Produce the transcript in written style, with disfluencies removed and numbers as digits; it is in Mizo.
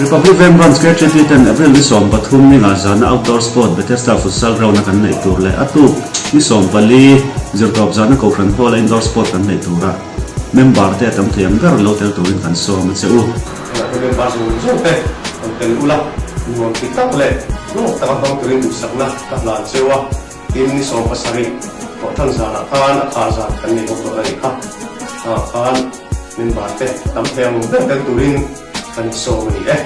Republic Veng Branch KTP ten April ni 13 ni nga zana Outdoor Sport Bethesda Futsal Ground a kan neih tur leh a tuk ni 14 zirtawp zana Kohhran Hall a Indoor Sport kan neih tura member te a tam thei ang ber lo tel turin kan sawm a che u. Tunah hian member zawng zawng te rawn tel ula, nuam ti tak leh hlawk taka hmang turin duhsakna ka hlan cheu a, tin ni 17 thawhṭan zanah khan a khar zan kan nei bawk dawn a nih kha. Tah khan member te tam thei ang ber tel turin kan sawm a ni e.